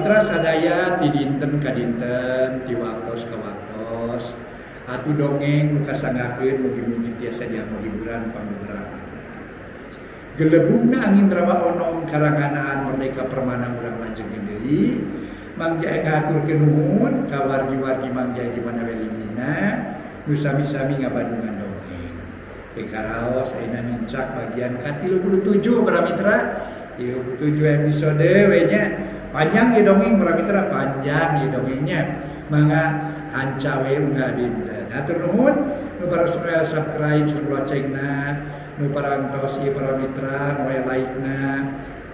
Para mitra sadaya ti dinten ka dinten ti waktos ka waktos atuh dongeng nu kasanggakeun mugi-mugi tiasa dianggo hiburan pangbeberapa. Gelebugna angin rawa onom karanganaan Merdeka Permana urang lanjengkeun deui. Mang Jaya ngahaturkeun nuhun ka wargi-wargi Mang Jaya di mana we linggihna nu sami-sami ngabandungan dongeng. Pikaraos ayeuna nincak bagian ka-37 para mitra. 37 episode we nya. Panjang ieu dongeng para mitra, panjang ieu dongengnya. Mangga hanca we unggal dinten. Hatur nuhun nu parantos subscribe sareng loncengna, nu parantos ieu para mitra nu aya like-na,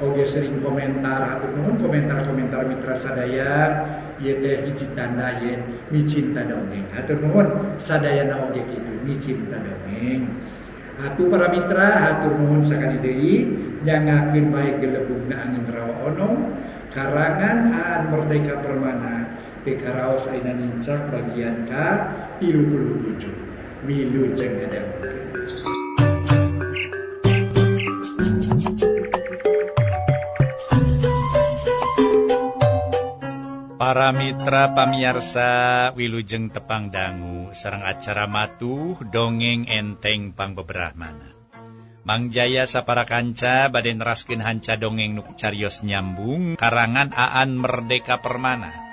oge sering komentar. Hatur nuhun komentar-komentar mitra sadaya. Ieu teh hiji tanda yen micinta dongeng. Hatur nuhun sadayana oge kitu micinta dongeng. Atuh para mitra hatur nuhun sakali deui nyangakeun bae gelebugna angin rawa onom karangan Aan Merdeka Permana pikaraos ayeuna nincak bagian ka-37. Wilujeng ngadangukeun. Para mitra pamiarsa wilujeng tepang dangu sareng acara matuh dongeng enteng pangbeberahmana. Mang Jaya sapara kanca bade neraskeun hanca dongeng nu carios nyambung karangan Aan Merdeka Permana.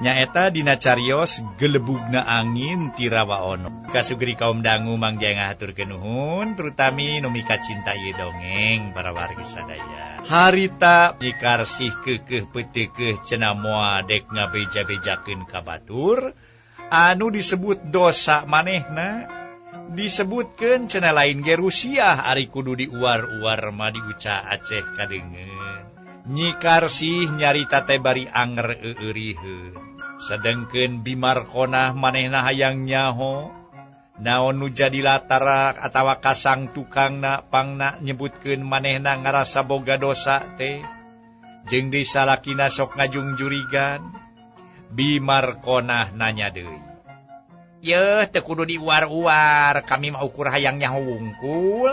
Nyaeta dina carios gelebugna angin ti rawa ono. Kasugri kaum dangu Mang Jaya ngahaturkeun nuhun terutami nu mika cinta ieu dongeng para wargi sadaya. Harita Nyikarsih kekeh petekeh cenah moal dek ngabeja-bejakeun ka batur anu disebut dosa manehna disebutkeun cenah lain ge Rusiah ari kudu diuar-uar mah diuca Aceh kadeungeun. Nyikarsih nyarita teh bari anger euriheun. Sedengkeun Bimarkonah manehna hayang nyaho naon nu jadi latara atawa kasang tukangna pangna nyebutkeun manehna ngarasa boga dosa teh jeung deui salakina sok ngajungjurigan. Bimarkonah nanya deui, "Yeuh teu kudu diuar-uar, kami mah ukur hayang nyaho wungkul.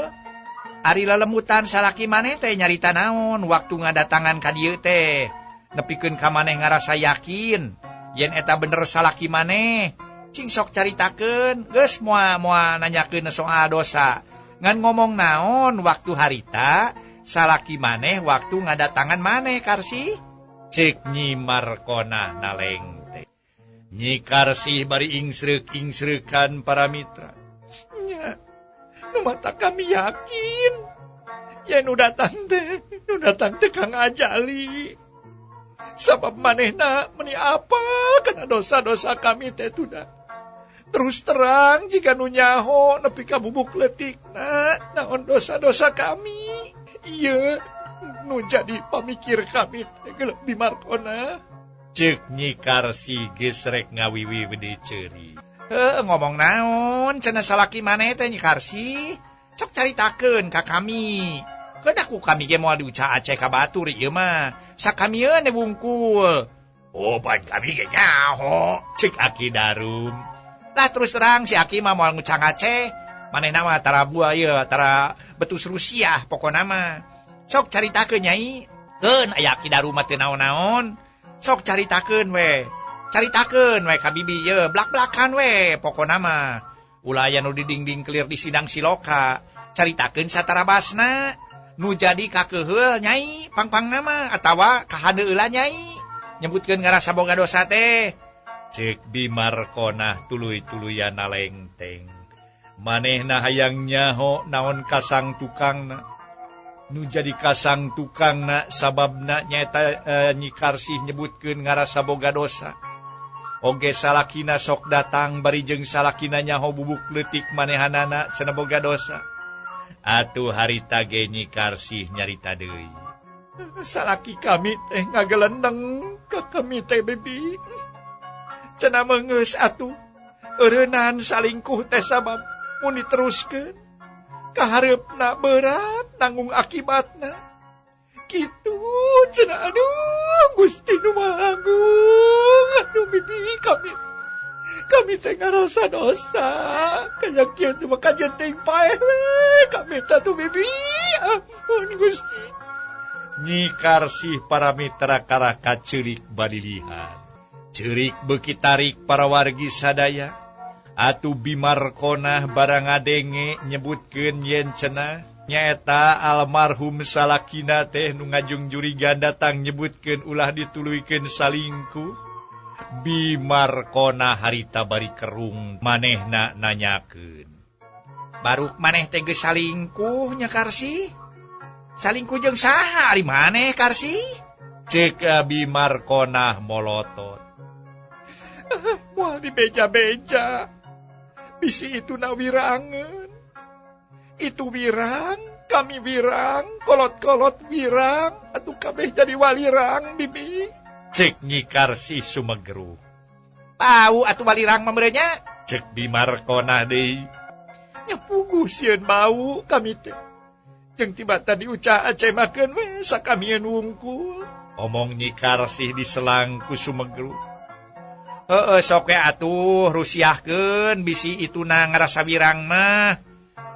Ari lelemutan salaki maneh teh nyarita naon waktu ngadatangan ka dieu teh? Nepikeun ka maneh ngarasa yakin yen eta bener salaki maneh. Cing sok caritakeun, geus moal nanyakeun soal dosa. Ngan ngomong naon waktu harita salaki maneh waktu ngadatangan maneh Karsi?" Cek Nyi Markonah naleng teh. Nyi Karsih bari ingsreuk-ingsreukan para mitra. Nya, nu mata kami yakin yen nu datang teh Kang Ajali. Sabab manehna meni apa kana dosa-dosa kami teh tuda. Terus terang jika nu nyaho nepi ka bubuk leutikna naon dosa-dosa kami. Ieu nu jadi pamikir kami teh geuleuh Bimarkona. Ceuk Nyi Karsih geus rek ngawiwi wedi ceuri. Heuh ngomong naon cenah salaki maneh teh Nyi Karsih? Sok caritakeun ka kami. Keun ku kami ge moal diuca Aceh ka batur ieu mah. Sakamieun wungkul. Oh pan kami ge nyaho, cek Aki Darum. Lah terus terang si Aki mah moal ngucang Aceh. Manehna mah tara buah ieu, tara betus Rusiah pokona mah. Sok caritakeun Nyai. Keun aya Aki Darum mah teu naon-naon. Sok caritakeun we. Caritakeun we ka bibi ieu, blak-blakan we pokona mah. Ulah aya nu didingding kelir di sidang siloka. Caritakeun satarabasna. Nu jadi kakeuheul Nyai pangpangna mah atawa kahadeula Nyai. Nyebutkeun ngarasa boga dosa teh. Cek Bimarkonah tuluy-tuluyan nalengteng. Manehna hayang nyaho naon kasang tukangna. Nu jadi kasang tukangna sababna nyaeta Nyi Karsih nyebutkeun ngarasa boga dosa. Oge salakina sok datang bari jeung salakina nyaho bubuk leutik manehanana cenah boga dosa. Atuh harita ge Nyi Karsih nyarita deui. Salaki kami teh ngagelendeng ka kami teh bibi. Cenah meungeus atuh eureunnan salingkuh teh sabab mun diteruskeun kahareupna berat nanggung akibatna. Kitu cenah aduh Gusti nu Maha Agung. Aduh bibi kami teh ngarasa dosa. Kaya kieu teh mah kajeun teuing paeh we kami teh atuh bibi. Ampun Gusti. Nyi Karsih para mitra karah kaceurik balilihan. Ceurik beuki tarik para wargi sadaya. Atuh Bimarkonah barang ngadenge nyebutkeun yen cenah nyaeta almarhum salakina teh nu ngajungjurigan datang nyebutkeun ulah dituluykeun salingkuh. Bimarkonah harita bari kerung manehna nanyakeun. Baruk maneh teh geus salingkuh nya Karsih? Salingkuh jeung saha ari maneh Karsih? Ceuk Bimarkonah molotot. Moal dibeja-beja. Bisi itu na wirangan. Itu wirang, kami wirang, kolot-kolot wirang, atuh kabeh jadi walirang, bibi. Cek Nyi Karsih sumegruh. Bau atuh walirang mah meureun nya? Cek Bimarkonah deui. Nya puguh sieun bau kami teh. Jeung tibatan diucah acemakeun we sakamieun wungkul. Omong Nyi Karsih diselang ku sumegruh. Heeh sok we atuh rusiahkeun bisi ituna ngarasa wirang mah.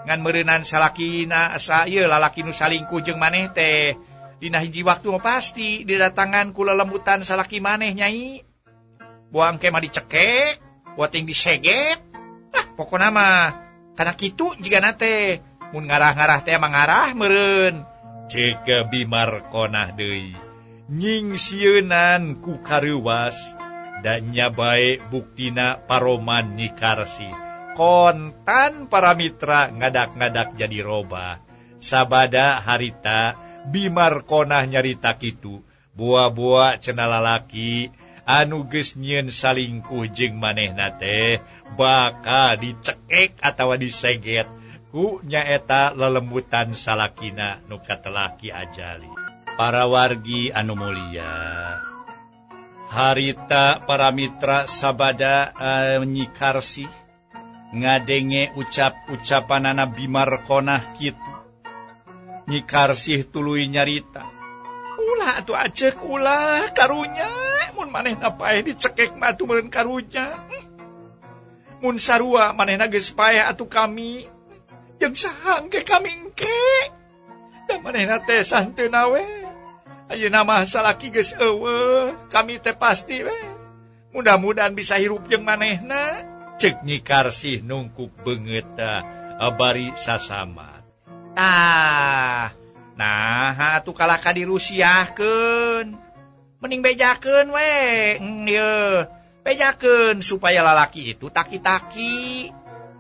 Ngan meureunan salakina asa ieu lalaki nu salingkuh jeung maneh teh. Dina hiji waktu mah pasti didatangan ku lelembutan salaki maneh nyai. Buang ke mah dicekek, buating diseget. Ah pokona mah kana kitu jigana teh. Mun ngarah-ngarah teh mah ngarah meureun. Ceuk Bimarkonah deui. Nying sieunan ku kareuwas. Dan nya bae buktina paroman Nyi Karsih. Kontan para mitra ngadak-ngadak jadi robah. Sabada harita Bimarkonah nyarita kitu. Buah-buah cenah lalaki anu geus nyieun salingkuh jeung manehna teh bakal dicekek atawa diseget ku nyaeta lelembutan salakina nu katelah Ki Ajali. Para wargi anu mulia, harita para mitra sabada Nyi Karsih ngadenge ucap-ucapanana Bimarkonah kitu. Nyi Karsih tuluy nyarita, ulah atuh acek ulah karunya mun manehna paeh dicekek mah atuh meureun karunya. Mun sarua manehna geus paeh atuh kami jeung saha engke kami engke. Da manehna teh santeuna we. Ayeuna mah salaki geus eueuh, kami teh pasti we. Mudah-mudahan bisa hirup jeung manehna. Ceuk Nyi Karsih nungkuk beungeut bari sasamat. Tah, nah atuh kalah ka dirusiahkeun. Mending bejakeun we, ieu. Bejakeun supaya lalaki itu taki-taki.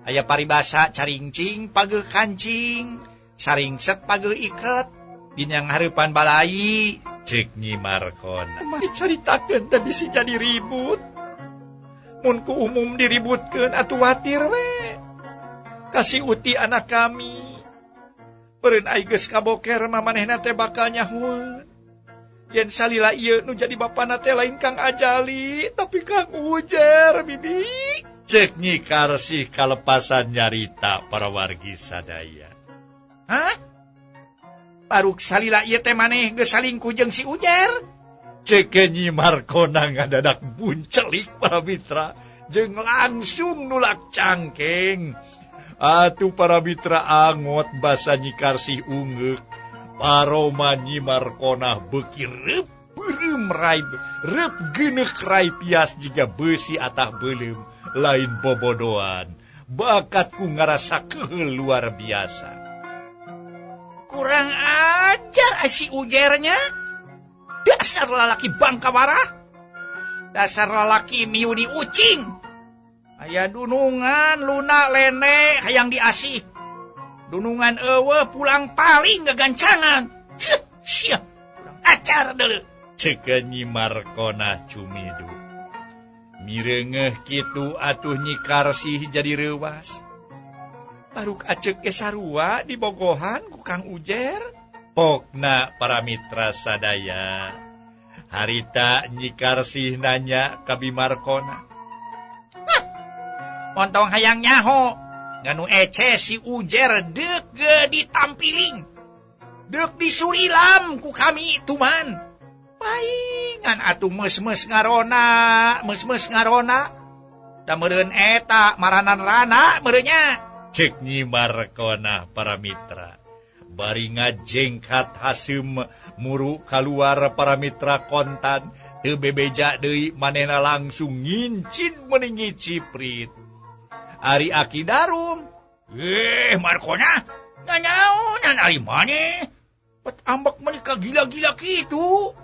Aya paribasa caringcing pageuh kancing, saringset pageuh iket. Dina ngahareupan balai. Ceuk Nyi Markona. Mah dicaritakeun teh bisi jadi ribut. Mun ku umum diributkeun atuh watir we. Kasih uti anak kami. Beureun ai geus kaboker mah manehna teh bakal nyahueun. Yen salila ieu nu jadi bapana teh lain Kang Ajali, tapi Kang Ujer, bibi. Ceuk Nyi Karsih kalepasan nyarita para wargi sadaya. Hah? Baruk salila ieu teh maneh geus salingkuh jeung si Ujer? Ceuk Nyi Markona ngadadak buncelik para mitra jeung langsung nulak cangkeng. Atuh para mitra angot basa Nyi Karsih ungeuk. Paroma Nyi Markonah beuki reup beureum raib, reup geuneuk rai pias jiga beusi atah beuleum, lain bobodoan. Bakat ku ngarasa keheul luar biasa. Kurang ajar si Ujernya. Dasar lalaki bangkawarah. Dasar lalaki miuni ucing. Aya dunungan luna lene hayang diasih. Dunungan eueuh pulang paling gagancangan. Sia, kurang ajar deuleu. Ceuk Nyi Markonah cumidu. Mireungeuh kitu atuh Nyi Karsih jadi reuwas. Baruk acek ge sarua dibogohan ku Kang Ujer. Pokna para mitra sadaya. Harita Nyi Karsih nanya ka Bimarkona. Hah, montong hayang nyaho. Nganu ece si Ujer deuk ge ditampiling. Deuk disurilam ku kami tuman. Paingan atuh meus-meus ngarona, meus-meus ngarona. Da meureun eta maranan rana meureun nya. Ceuk Nyi Markonah para mitra. Bari ngajengkat haseum muru kaluar para mitra kontan teu bebeja deui manehna langsung ngincin meuni ciprit. Ari Aki Darum, Markona, nanaonan ari maneh? Pet ambek meuni gila-gila kitu.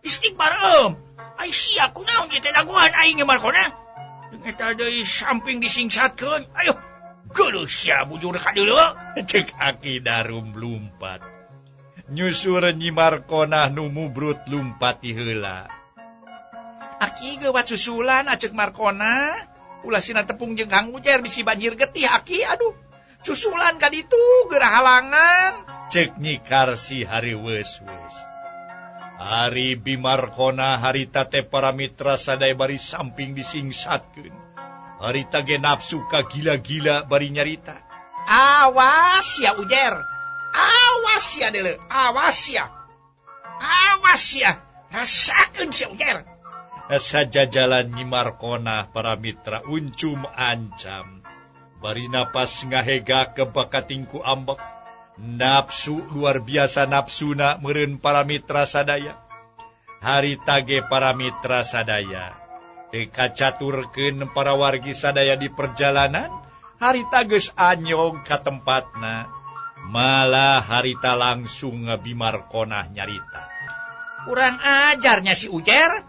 Istighfar em. Ai sia kunaon ieu teh dagoan aing ge Markona? Jeung eta deui samping disingsatkeun. Ayo geuleuh sia bujur ka deuleu. Cek Aki Darum lumpat. Nyusur Nyi Markonah nu mubrut lumpat ti heula. Aki geuwat susulan acek Markona. Ulah sina tepung jeung Kang Ujer bisi banjir getih Aki aduh. Susulan ka ditu geura halangan. Cek Nyi Karsi hareuweus-weus. Ari Bimarkona harita teh para mitra sadaya bari samping disingsatkeun. Harita ge nafsu ka gila-gila bari nyarita. Awas ya Ujer. Awas ya deuleu. Awas ya. Awas ya. Rasakeun sia Ujer. Sajajalan Nyi Markonah para mitra uncum ancam. Bari napas ngahega ke bakatingku ambek. Nafsu luar biasa nafsuna meureun para mitra sadaya. Harita ge para mitra sadaya. Teu kacaturkeun para wargi sadaya di perjalanan, harita geus anyog ka tempatna. Malah harita langsung Bimarkonah nyarita. Kurang ajarnya si Ujer,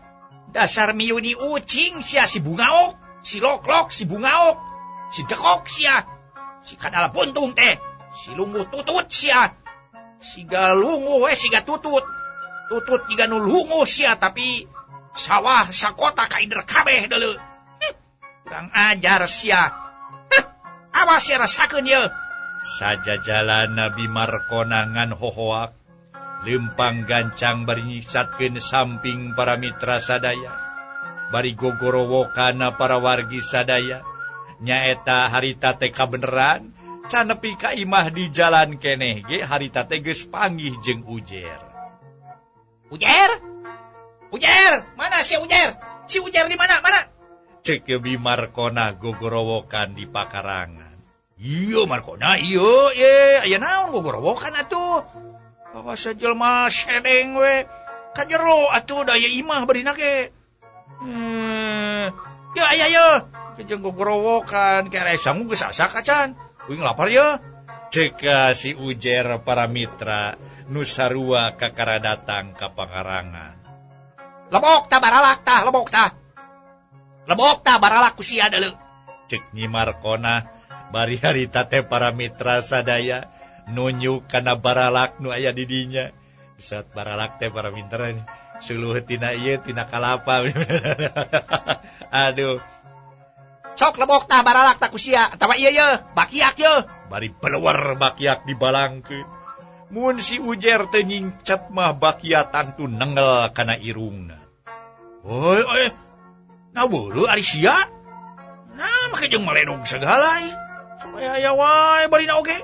dasar miuni ucing sia si bungaok, si loklok si bungaok, si dekok sia, si kadala buntung teh, si lunguh tutut sia, siga lunguh we siga tutut, tutut jiga nu lunguh sia tapi sawah sakota kaider kabeh deuleu. Kurang ajar sia. Awas sia rasakeun ye. Sajajalan Nabi Markona ngan hohoak lempang gancang bari nyiksatkeun samping para mitra sadaya. Bari gogorowokana para wargi sadaya. Nyaeta harita teh kabeneran can nepi ka imah di jalan keneh ge harita teh geus panggih jeung Ujer. Ujer? Ujer, mana si Ujer? Si Ujer di mana? Mana? Cek Bimarkona gogorowokan di pakarangan. Iya Markona, iya, ye, aya naon gogorowokan atuh. Awas jelema sedeng we. Ka jero atuh da aya imah barina ge. Ya aya ye, jeung gogorowokan kere sangu geus asak acan. Uing lapar ye. Cek si Ujer para mitra nu sarua kakara datang ka pakarangan. Lebok tah baralak tah, lebok tah. Lebok tah baralak ku sia deuleu. Cek Nyi Markona bari harita teh para mitra sadaya nunjuk kana baralak nu aya di dinya. Saat baralak teh para mitra suluh tina ieu tina kalapa. Aduh. Sok lebok tah baralak tah ku sia atawa ieu ye, bakiak ye. Bari belewar bakiak dibalangkeun. Mun si Ujer teh nyincet mah bakia tangtu nengel kana irungna. Oi oi. Nah beureut ari sia. Nah make jeung maledog sagala ih. Supaya aya wae barina oge.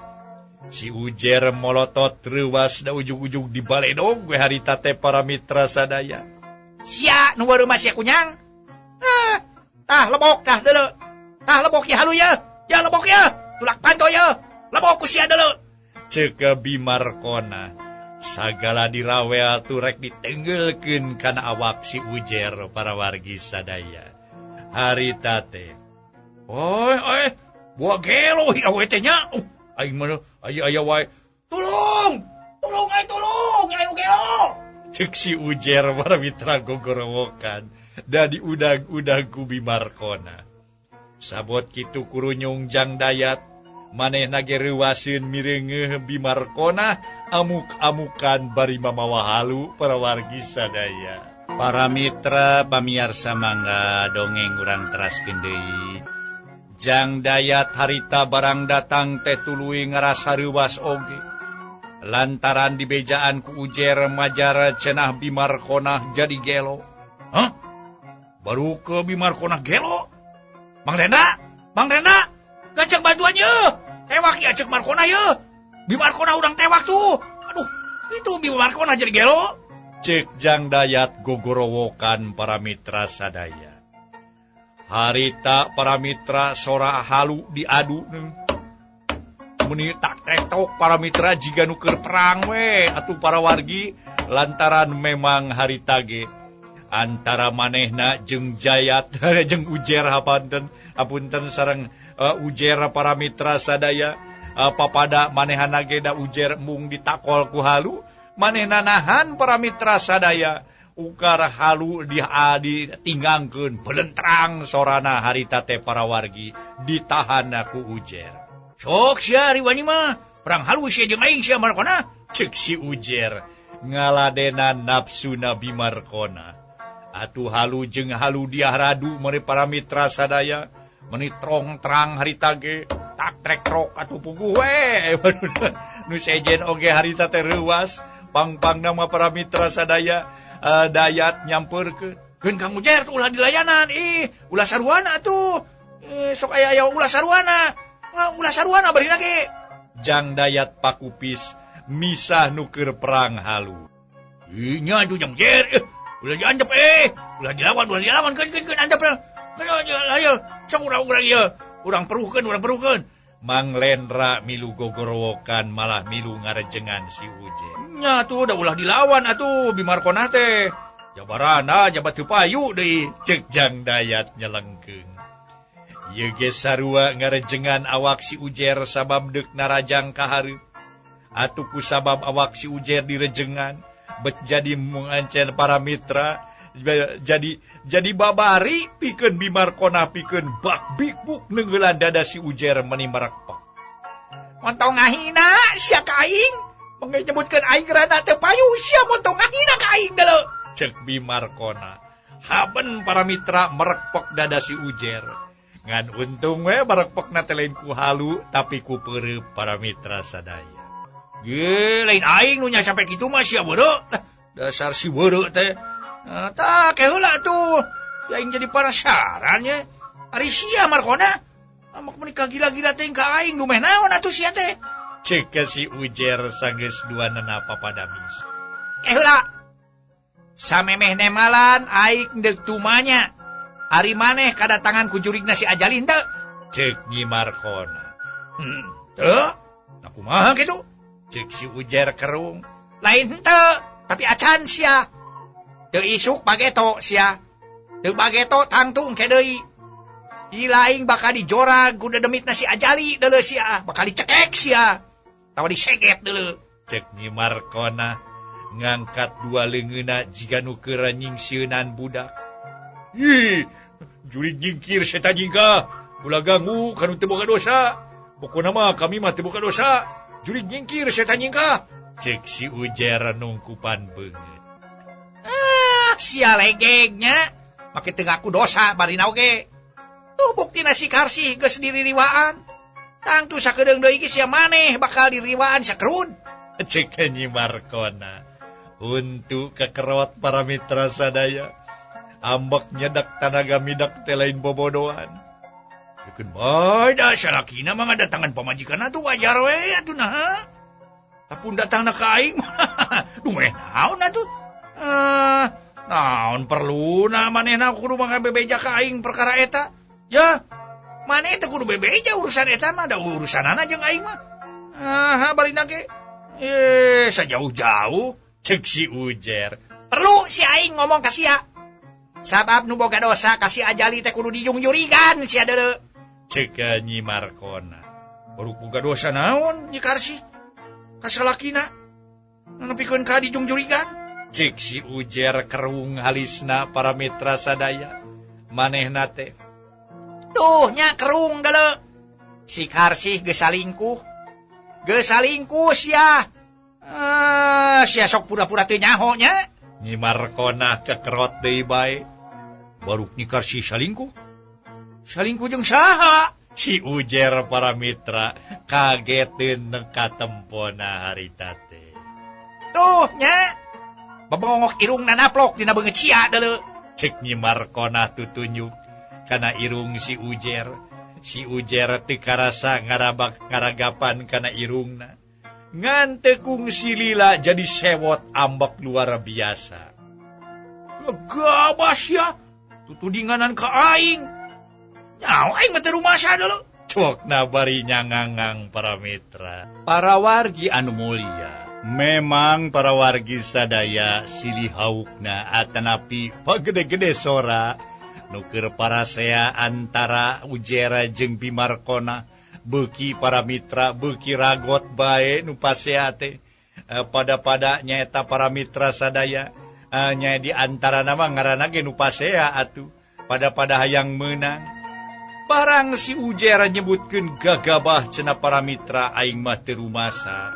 Si Ujer molotot reuwas da ujug-ujug di baledog we harita teh para mitra sadaya. Sia nu wareum mah sia kunyang. Tah lebok tah deuleu. Tah lebok ye halu ye. Ya lebok ye. Tulak panto ye. Lebok ku sia deuleu. Ceuk Bimarkona sagala dirawel turek ditenggelkeun kana awak si Ujer para wargi sadaya. Harita teh. Oi oi, buah gelo hi awe teh nya. Aing mah aya aya wae. Tulung, tulung ai tulung, ayo gelo. Ceuk si Ujer para mitra gogorowokan da diudag-udag ku Bimarkona. Sabot kitu kurunyung Jang Dayat manehna ge reuwaseun mireungeuh Bimarkona amuk-amukan bari mamawa halu para wargi sadaya. Para mitra pamiarsa mangga dongeng urang teraskeun deui. Jang Dayat harita barang datang teh tuluy ngarasa reuwas oge. Lantaran dibejaan ku Ujer majar cenah Bimarkonah jadi gelo. Hah? Baru ke Bimarkonah gelo? Bang Renda, Bang Renda, gacek bantuan ye. Tewak ya cek Markonah ye. Bimarkonah urang tewak tuh. Aduh, itu Bimarkonah jadi gelo. Cek Jang Dayat gogorowokan para mitra sadaya. Harita para mitra sora halu diadu. Meni tak tektok para mitra jiga nu keur perang we atuh para wargi lantaran memang harita ge antara manehna jeung Jayat jeung Ujer hapunten apunten sareng Ujer para mitra sadaya papada manehana ge da Ujer mung ditakol ku halu manehna nahan para mitra sadaya ukar halu ditinggangkeun belentrang sorana harita teh para wargi ditahan ku Ujer. Sok sia ari wani mah perang halu sia jeung aing sia Markona ceuk si Ujer ngaladenan nafsuna Bimarkona. Atuh halu jeung halu diahradu mere para mitra sadaya meni trong terang harita ge tak trek trok atuh puguh we nu sejen oge harita teh reuas pang-pangna mah para mitra sadaya Dayat nyamperkeun keun Kang Ujer ulah dilayanan ih ulah saruana atuh sok aya-aya ulah saruana ulah saruana bari lagi jang Dayat pakupis misah nu keur perang halu ih nya atuh Jang Ujer ulah diantep ulah dilawan keun keun keun antep keun ayo sok urang ieu urang peruhkeun Mang Lendra milu gogorowokan malah milu ngarejengan si Ujer. Nya atuh da ulah dilawan atuh Bimarkona teh. Jabarana jabat teu payu deui ceuk Jang Dayat nyelengkeung. Ieu ge sarua ngarejengan awak si Ujer sabab deuk narajang ka hareup. Atuh ku sabab awak si Ujer direjengan bet jadi mengancen para mitra jadi babari pikeun Bimarkona pikeun bak bikbuk neunggelan dada si Ujer meni merekpek. Montong ngahina sia ka aing, mangnyebutkeun aing rada teu payu sia montong ngahina ka aing deuleu. Ceuk Bimarkona. Haben para mitra merekpek dada si Ujer. Ngan untung we merekpekna teh lain ku halu tapi ku peureup para mitra sadaya. Ge lain aing nu nya sampe kitu mah sia beureuh. Dasar si beureuh teh. Tah ke heula tuh aing jadi penasaran nya ari sia Markona amak menikah gila-gila teh ka aing dumeh naon atuh sia teh ceuk si Ujer sanggeus duanana papada mis heula samemeh nemalan aing deuk tumanya ari maneh kadatangan ku jurigna si Ajali henteu ceuk Nyi Markona. Teu nah kumaha kitu ceuk si Ujer kerung lain henteu tapi acan sia teu isuk bageto sia teu bageto tangtung ke deui ilaing bakal dijorag ku dedemitna si Ajali deuleu sia bakal dicekek sia tawa diseget deuleu ceuk Nyi Markona ngangkat dua leungeunna jiga nu keur nyingsieunan budak. Ih jurig nyingkir setan nyingkah ulah ganggu kanu teu boga dosa pokona mah kami mah teu boga dosa jurig nyingkir setan nyingkah ceuk si Ujer nungkupan beungeut. Sia legegnya make teu ngaku dosa barina oge tuh buktina si Karsih geus diririwaan tangtu sakedeung deui ge sia maneh bakal diririwaan sakerun ceuk Nyi Markona. Untuk kekerot para mitra sadaya ambek nyedak tanaga midak teh lain bobodoan deukeun bae da salakina mah ngadatangan pamajikanna tuh wajar we atuh naha tapun datangna ka aing dumeh naon atuh naon perluna manehna kudu mah bebeja ka aing perkara eta ya maneh teh kudu bebeja urusan eta mah da urusanana jeung aing mah barina ge sajauh-jauh ceuk si Ujer perlu si aing ngomong ka sia sabab nu boga dosa ka si Ajali teh kudu dijungjurigan sia deuleu ceuk Nyi Markona. Baru boga dosa naon Nyi Karsih ka salakina nepikeun ka dijungjurigan ceuk si Ujer kerung halisna para mitra sadaya manehna teh tuh nya kerung deuleu si Karsih geus salingkuh sia sia sok pura-pura teu nyaho nya Nyi Markona kekerot deui bae baru Nyi Karsih salingkuh jeung saha si Ujer para mitra kageteun katempona harita teh tuh nya babongok irungna naplok dina beungeut sia deuleu ceuk Nyi Markona tutunjuk kana irung si Ujer. Si Ujer teu karasa ngarabak ngaragapan kana irungna ngan teu kungsi lila jadi sewot ambek luar biasa. Gabas ya tutudinganan ka aing nyaho aing mah teu rumasa deuleu Cokna bari nyangangang para mitra. Para wargi anu mulia, memang para wargi sadaya silih haukna atanapi pagede-gede sora nu keur parasea antara Ujera jeung Bimarkona beuki para mitra beuki ragot bae nu pasea teh pada-pada nyaeta para mitra sadaya nya di antara nama ngaranna ge nu pasea atuh pada-pada hayang meunang. Barang si Ujera nyebutkeun gagabah cenah para mitra aing mah teu rumasa.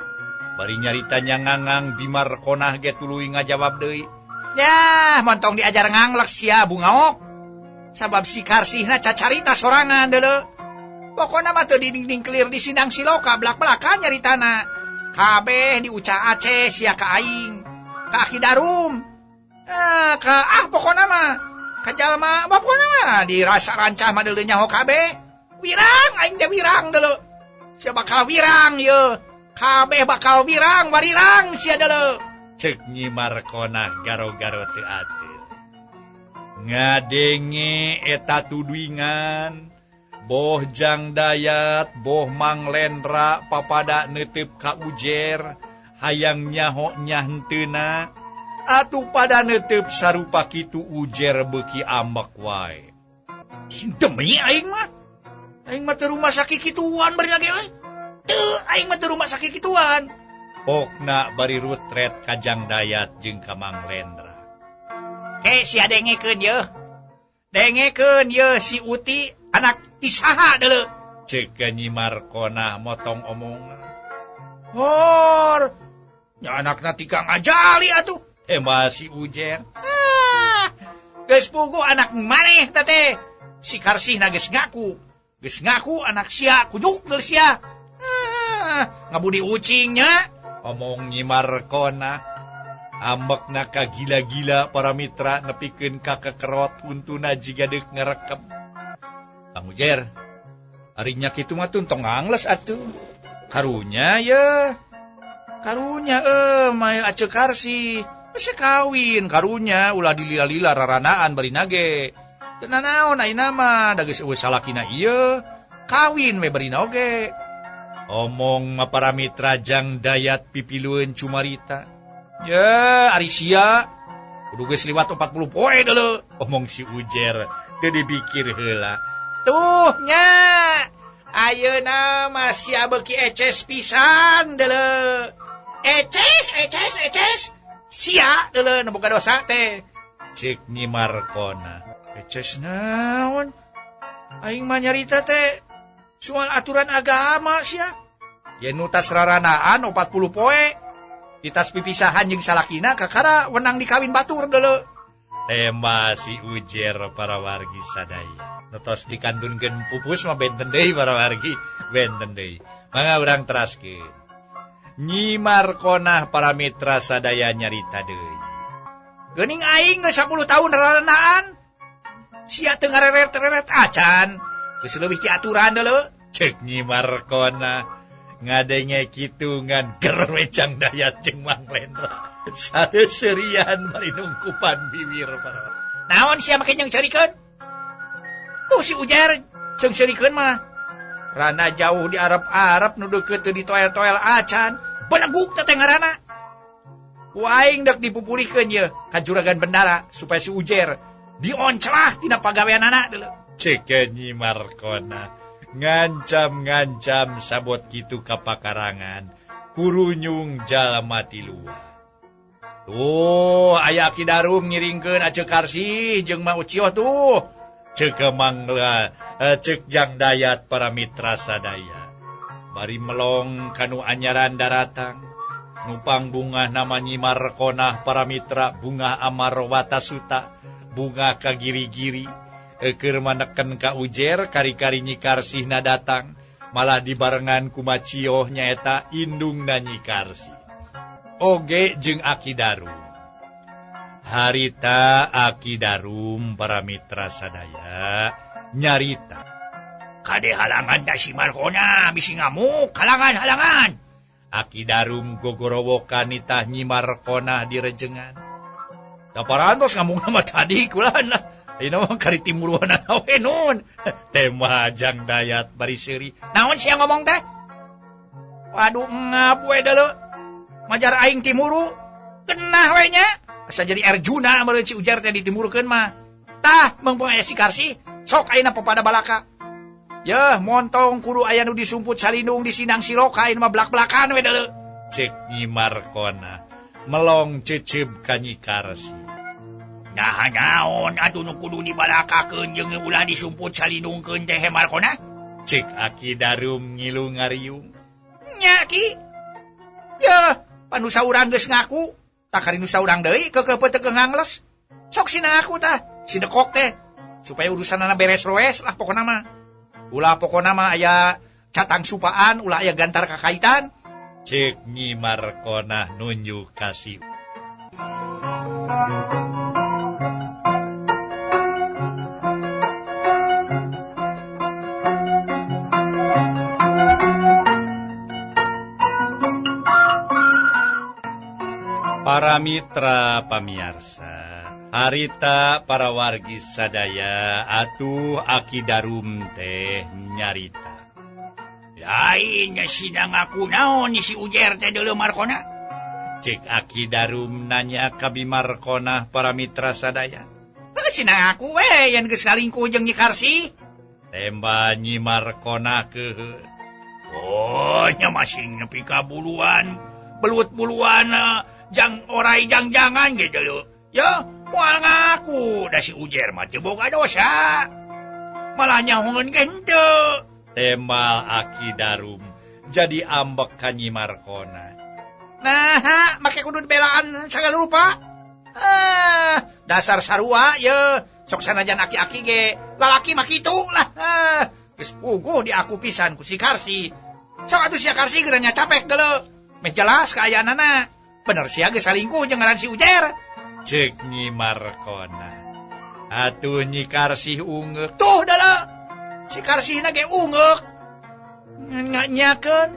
Bari nyarita nyangangang Bimarkonah ge tuluy ngajawab deui. Yah, montong diajar nganglek sia bungaok. Sabab si Karsihna cacarita sorangan deuleu. Pokona mah teu didingding clear di sindang siloka belak-belakan nyaritana. Kabeh diuca Aceh sia ka aing. Ka Aki Darum. Ka pokona mah kajalma bapona mah dirasa rancah mah deuleu nyaho kabeh. Wirang aing teh wirang deuleu. Sia bakal wirang ye. Kabeh bakal wirang warirang sia deuleu. Ceuk Nyi Markonah garo-garo teu ateul. Ngadenge eta tuduingan boh Jang Dayat boh Mang Lendra papada neuteup ka Ujer hayang nyaho nyahenteuna. Atuh pada netep sarupa kitu Ujer beuki ambek wae. Demi aing mah. Aing mah teu rumah sakit kituan bari lagi euy. Teu aing mah teu rumah sakit kituan. Pokna bari rutret ka Jang Dayat jeung ka Mang Lendra. Ke sia dengekeun yeuh. Dengekeun yeuh si Uti anak ti saha deuleu. Ceuk Nyi Markonah motong omongan. Hor. Nya anakna ti Kang Ajali atuh. Masih Ujer. Geus puguh anak maneh teh. Si Karsihna geus ngaku. Geus ngaku anak sia kujuk deul sia. Ngabudi ucingnya. Omong Nyi Markonah. Ambekna ka gila-gila para mitra nepikeun ka kekerot untuna jiga deuk ngarekem. Kang Ujer, ari nya kitu mah tong ngangles atuh. Karunya ye. Karunya mah Aceu Karsih. Geus kawin karunya ulah dilila-lila raranaan bari nage. Teu nanaon ayeuna mah da geus eueuh salakina ieu. Kawin we bari oge. Omong mah para mitra Jang Dayat pipilueun cumarita. Ye ari sia kudu geus liwat 40 poe deuleu. Omong si Ujer teu dipikir heula. Tuh nya ayeuna mah sia beuki eces pisan deuleu. Eces eces eces. Sia deuleu nu boga dosa teh. Ceuk Nyi Markona. Eces naon? Aing mah nyarita teh soal aturan agama sia. Yen nu tas raranaan 40 poe. Ditas pipisahan jeung salakina kakara wenang dikawin batur deuleu. Tema si Ujer para wargi sadaya. Nu tos dikantunkeun pupus mah benten deui para wargi, benten deui. Mangga urang teraskeun. Nyi Markonah para mitra sadaya nyarita deui. Geuning aing geus 10 tahun raranaan. Sia teu ngareret-reret acan. Geus leuwih ti aturan deuleu. Ceuk Nyi Markonah ngadenge kitu ngan ger we Jang Dayat jeung Mang Lendra. Sareuserian bari nungkupan bibir para. Naon sia make jeung ceurikeun? Tuh si Ujer jeung ceurikeun mah. Rana jauh di Arab-Arab nu deukeut teu ditoel-toel acan. Beleguk teh ngaranna. Ku aing deuk dipupulihkeun ye ka juragan bendara supaya si Ujer dioncelah tina pagaweanana deuleu. Ceuk Nyi Markonah ngancam-ngancam sabot kitu ka pakarangan kurunyung jalma tiluan. Tuh aya Ki Darum ngiringkeun Aceu Karsih jeung Ma Ucioh tuh. Ceuk Mang ceuk Jang Dayat para mitra sadaya. Bari melong kanu anyaran daratang. Nupang bungah nama Nyi Markonah para mitra bungah Amarwata Suta bunga ka giri-giri keur maneken ka Ujer kari-kari Nyi Karsihna datang malah dibarengan ku Macioh nyaeta indungna Nyi Karsih. Oge jeung Aki Darum. Harita Aki Darum para mitra sadaya nyarita. Kade halangan da si Markona bisi ngamuk halangan-halangan. Aki Darum gogorowokan nitah Nyi Markonah direjengan. Da parantos ngamuk mah tadi kulana. Ayeuna mah kari timuruan we nun. Tema Jang Dayat bari seuri. Naon sia ngomong teh? Waduh ngap we deuleu. Majar aing timuru. Genah we nya. Asa jadi Arjuna meureun si Ujer teh ditimurukeun mah. Tah meungpeung aya si Karsi, sok ayeuna papada balaka. Yeuh montong kudu aya nu disumput salindung di Sindang Siloka ayeuna mah blak-blakan we deuleu. Cek Nyi Markona melong ceceb ka Nyi Karsi. Nah naon atuh nu kudu dibalakakeun jeung ulah disumput salindungkeun teh Markona? Cek Aki Darum ngilu ngariung. Nya Ki. Yeuh, panusa urang geus ngaku, tak ari nusa urang deui keukeuh teu ngangles. Sok sina ngaku tah, si dekok teh supaya urusanana beres roes lah pokona mah. Ulah pokona mah aya catang supaan, ulah aya gantar kakaitan. Cek Nyi Markona nunjuk kasih. Para mitra pamiarsa, harita para wargi sadaya atuh Aki Darum teh nyarita. Lain sidang aku naon si Ujer teh deuleu Markona? Cek Aki Darum nanya ka Bi Markona para mitra sadaya. Heuh sidang aku we yen geus salingkuh jeung Nyi Karsi. Temba Nyi Markona keuheuh. Oh nya masing nepi ka buluan, belut buluan jang orai jang-jangan ge deuleu. Ya moal ngaku da si Ujer mah teu boga dosa. Malah nyahoeun ge henteu. Temal Aki Darum jadi ambek ka Nyi Markona. Nah, make kudu dibelaan sagala rupa. Dasar sarua ye, sok sanajan aki-aki ge, lalaki mah kitu lah. Geus puguh diaku pisan ku si Karsi. Sok atuh sia Karsi geura nya capek geuleuh. Meh jelas kaayaanana. Bener sia geus salingkuh jeung ngaran si Ujer. Cek Nyi Markona. Atuh Nyi Karsi ungeuk. Tuh deuleuh. Si Karsihna ge ungeuk. Nyakeun.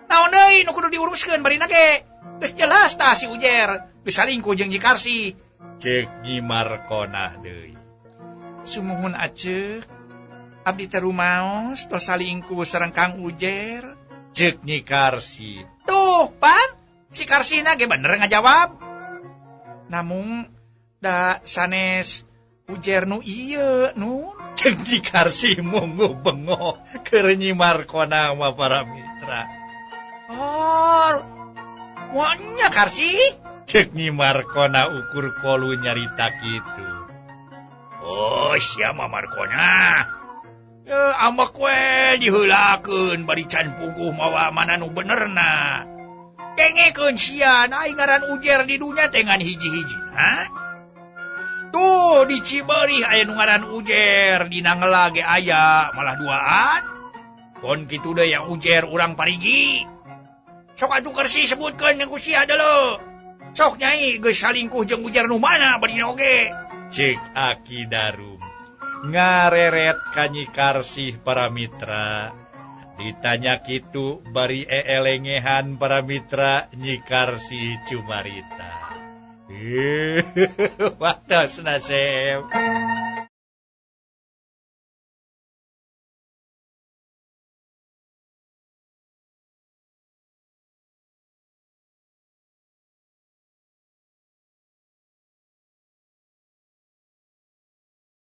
Naon deui nu kudu diuruskeun barina ge? Geus jelas tah si Ujer geus salingkuh jeung Nyi Karsi. Cek Nyi Markona deui. Sumuhun aceuk. Abdi teh rumaos tos salingkuh sareng Kang Ujer. Cek Nyi Karsi. Tuh pan si Karsihna ge bener ngajawab. Namung da sanes Ujer nu ieu nun. Cek Nyi Karsi munguh bengoh keur Nyi Markona mah para mitra. Oh, moalnya Karsi? Cek Nyi Markona ukur kolu nyarita kitu. Oh, sia mah Markona. Ambek we diheulakeun bari can puguh mawa mana nu benerna. Dengekeun sia, aing ngaran Ujer di dunya teh ngan hiji-hiji. Ha? Tuh di Ciberih aya nu ngaran Ujer, di Nangela ge aya, malah duaan. Pon kitu deui yang Ujer urang Parigi. Sok atuh Kersi sebutkeun jeung ku sia deuleu. Sok nyai geus salingkuh jeung Ujer nu mana bari oge. Cek Aki Darum ngareret ka Nyi Karsih para mitra. Ditanya kitu bari eelengehan para mitra Nyi Karsih cumarita. Watos nasib.